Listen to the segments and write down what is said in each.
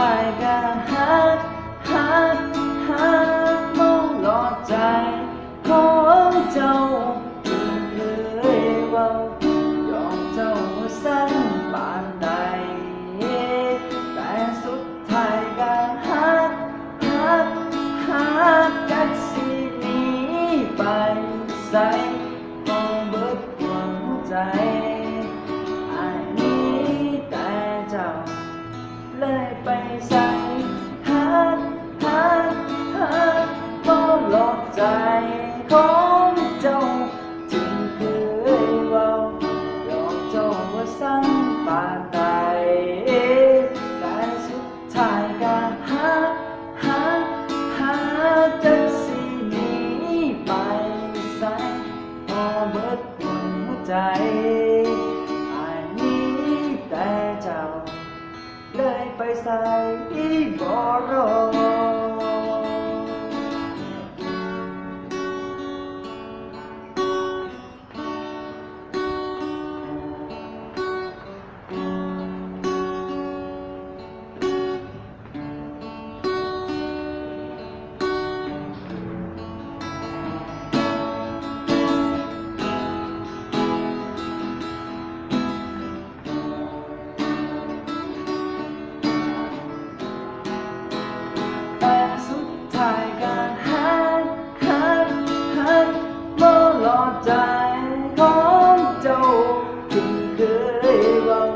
ອ້າຍກະຮັກ ຮັກ ຮັກ ບໍ່ຫຼອກໃຈຂອງເຈົ້າ ທີ່ເຄີຍເວົ້າ ຢອກເຈົ້າວ່າຊັ້ນປານໃດ ແຕ່ສຸດທ້າຍກະຮັກ ຮັກ ຮັກ ຈັກຊິໜີໄປໃສ ຂອງເບິດຄວາມຫົວໃຈ ອ້າຍມີແຕ່ເຈົ້າ ເລີຍໄປໃສ ຮັກ ຮັກ ຮັກ ບໍ່ຫຼອກໃຈຂອງເຈົ້າ ທີ່ເຄີຍເວົ້າ ຢອກເຈົ້າວ່າຊັ້ນປານໃດ ແຕ່ສຸດ ທ້າຍກະຮັກ ຮັກ ຮັກ ຈັກຊິໜີໄປໃສ ພໍເບິດຄວາມຫົວໃຈ ອ້າຍມີແຕ່ເຈົ້າ ເລີຍໄປໃສບໍ່ລອດ. ແຕ່ສຸດທ້າຍກະຮັກ ຮັກ ຮັກ ບໍ່ຫຼອກໃຈຂອງເຈົ້າ ທີ່ເຄີຍເວົ້າ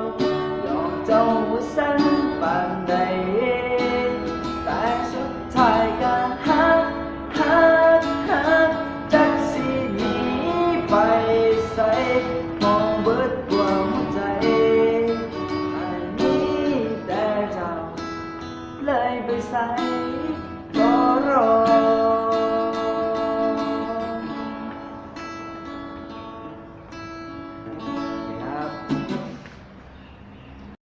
ຢອກເຈົ້າວ່າຊັ້ນປານໃດ ແຕ່ສຸດທ້າຍກະຮັກ ຮັກ ຮັກ ຈັກຊິໜີໄປໃສ ຂອງເບິດຄວາມໃຈ ອ້າຍມີແຕ່ເຈົ້າ ເລີຍໄປໃສບໍ່ລອດ.